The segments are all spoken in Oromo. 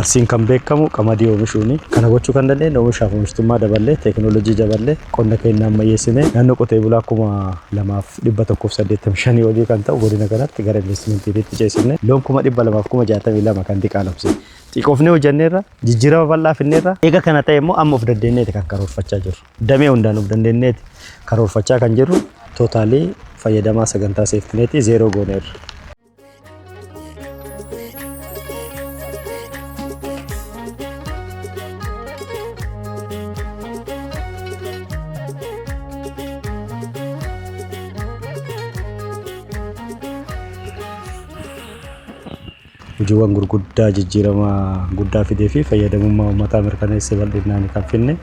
Arsiin kan beekamu qamadii oomishuuni. Kana gochuu kan dandeenye oomishaaf oomishtummaa daballee, teekinooloojii daballee, qonna keenya ammayyeessinee naannoo qotee bulaa 2185 olii kan ta'u godina kanatti gara investimentiitti ceesifne loon 262,000 kan diqaalomsine. Xiqqoofnee hojjenneerra, jijjiirama bal'aa finneerra. Eega kana ta'e immoo amma of dandeenyeeti kan karoorfachaa jirru. Damee hundaan of dandeenyeeti karoorfachaa kan jirru tootaalii fayyadamaa sagantaa seeftineetii zeeroo gooneerra. Hojiiwwan gurguddaa jijjiirama guddaa fidee fi fayyadamummaa uummataa mirkaneessee bal'inaan kan finne.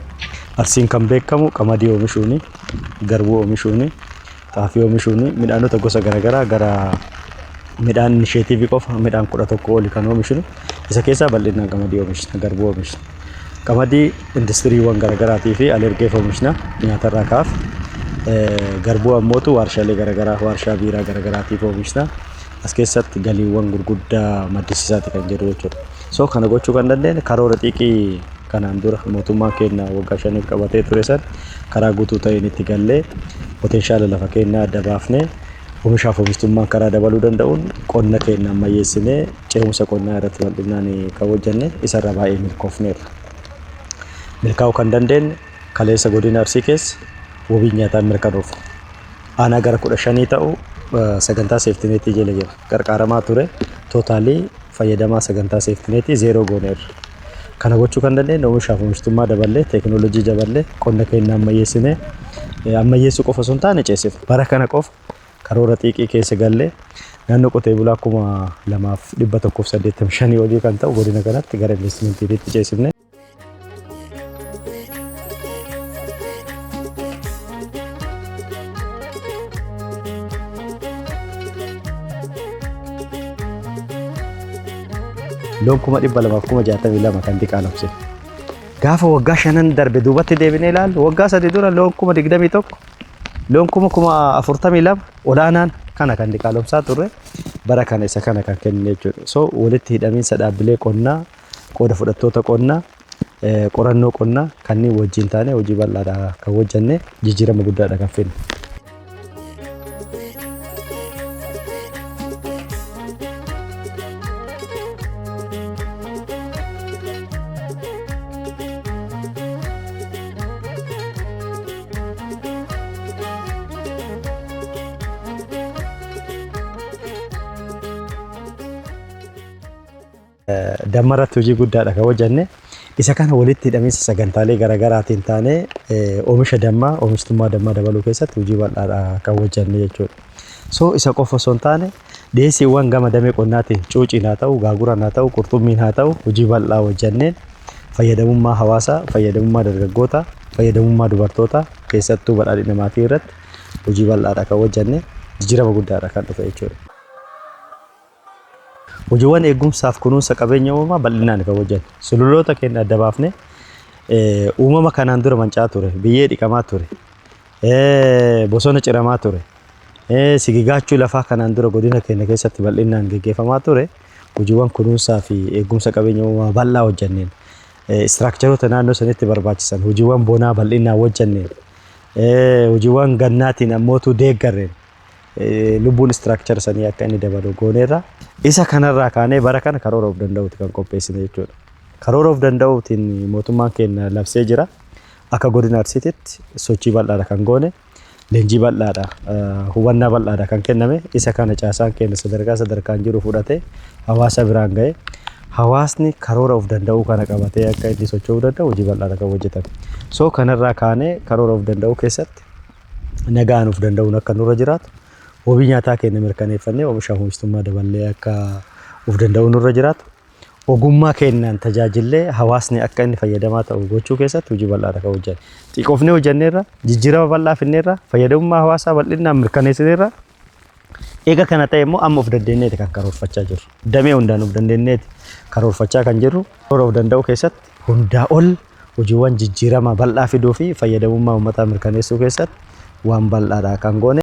Arsiin kan beekamu qamadii oomishuuni, garbuu oomishuuni, xaafii oomishuuni, midhaanota gosa garaagaraa gara midhaan inisheetiivii qofa midhaan 11 oli kan oomishnu. Isa keessaa bal'inaan qamadii oomishna, garbuu oomishna. Qamadii industiriiwwan garaagaraatii fi alergeef oomishna nyaatarraa kaaf. Garbuu ammootu waarshaalee garaagaraa, waarshaa biiraa garaagaraatiif oomishna. As keessatti galiiwwan gurguddaa maddisiisaati kan jedhu jechuudha. So kana gochuu kan dandeenye karoora xiiqii kanaan dura mootummaan keenya waggaa 5f qabatee ture san karaa guutuu ta'een itti gallee potenshaala lafa keenyaa adda baafnee oomishaaf oomishtummaan karaa dabaluu danda'uun qonna keenya ammayyeessinee ce'umsa qonnaa irratti bal'inaan kan hojjenne isarra baay'ee milkoofneerra. Milkaa'uu kan dandeenye kaleessa godina Arsii keessa wabii nyaataan mirkanoofne. Aanaa gara 15 ta'u sagantaa seeftineetii jala jira. Qarqaaramaa ture tootaalii fayyadamaa sagantaa seeftineetii zeeroo gooneerra. Kana gochuu kan dandeenye oomishaaf oomishtummaa daballee, teekinooloojii daballee, qonna keenya ammayyeessinee ammayyeessuu qofa osoo hin taane ceesifne. Bara kana qofa karoora xiiqii keessa gallee naannoo qotee bulaa 2185 olii kan ta'u godina kanatti gara investimentiitti ceesifne. Loon 262,000 kan diqaalomsine. Gaafa waggaa shanan darbe duubatti deebinee ilaallu waggaa 3 dura loon 21,000, loon 42,000 olaanaan kana kan diqaalomsaa turre bara kana isa kana kan kennine jechuudha. So walitti hidhamiinsa dhaabbilee qonnaa, qooda fudhattoota qonnaa, qorannoo qonnaa kanneen wajjin taane hojii bal'aadha kan hojjenne, jijjiirama guddaadha kan finne. Damma irratti hojii guddaadha kan hojjenne. Isa kana walitti hidhamiinsa sagantaalee garaagaraatiin taanee oomisha dammaa, oomishtummaa dammaa dabaluu keessatti hojii bal'aadha kan hojjenne jechuudha. So isa qofa osoo hin taane dhiyeessiiwwan gama damee qonnaatiin cuuciin haa ta'u, gaaguraan haa ta'u, qurxummiin haa ta'u hojii bal'aa hojjenneen fayyadamummaa hawaasaa, fayyadamummaa dargaggootaa, fayyadamummaa dubartootaa keessattuu badhaadhina maatii irratti hojii bal'aadha kan hojjenne, jijjiirama guddaadha kan dhufe jechuudha. Hojiiwwan eegumsaaf kunuunsa qabeenya uumamaa bal'inaan kan hojjennu. Sululoota keenya adda baafnee uumama kanaan dura manca'aa ture, biyyee dhiqamaa ture, bosona ciramaa ture, sigigaachuu lafaa kanaan dura godina keenya keessatti bal'inaan geggeeffamaa ture, hojiiwwan kunuunsaa fi eegumsa qabeenya uumamaa bal'aa hojjenneen, istiraakcharoota naannoo sanitti barbaachisan hojiiwwan bonaa bal'inaan hojjenneen, hojiiwwan gannaatiin ammootu deeggarreen lubbuun istiraakchara sanii akka inni dabalu gooneerra. Isa kanarraa kaanee bara kana karoora of danda'uuti kan qopheessine jechuudha. Karoora of danda'uutiin mootummaan keenya labsee jira. Akka godina Arsiititti sochii bal'aadha kan goone. Leenjii bal'aadha, hubannaa bal'aadha kan kenname. Isa kana caasaan keenya sadarkaa sadarkaan jiru fudhatee hawaasa biraan ga'e. Hawaasni karoora of danda'uu kana qabatee akka inni socho'uu danda'u hojii bal'aadha kan hojjetame. So kanarraa kaanee karoora of danda'uu keessatti nagaan of danda'uun akka nurra jiraatu, wabii nyaataa keenya mirkaneeffannee oomisha oomishtummaa daballee akka of danda'uun nurra jiraatu, ogummaa keenyaan tajaajillee hawaasni akka inni fayyadamaa ta'u gochuu keessatti hojii bal'aadha kan hojjenne. Xiqqoofnee hojjenneerra, jijjiirama bal'aa finneerra, fayyadamummaa hawaasaa bal'inaan mirkaneessineerra. Eega kana ta'e immoo amma of dandeenyeeti kan karoorfachaa jirru. Damee hundaan of dandeenyeeti karoorfachaa kan jirru. Karoora of danda'uu keessatti hundaa ol hojiiwwan jijjiirama bal'aa fiduu fi fayyadamummaa uummataa mirkaneessuu keessatti waan bal'aadha kan goone.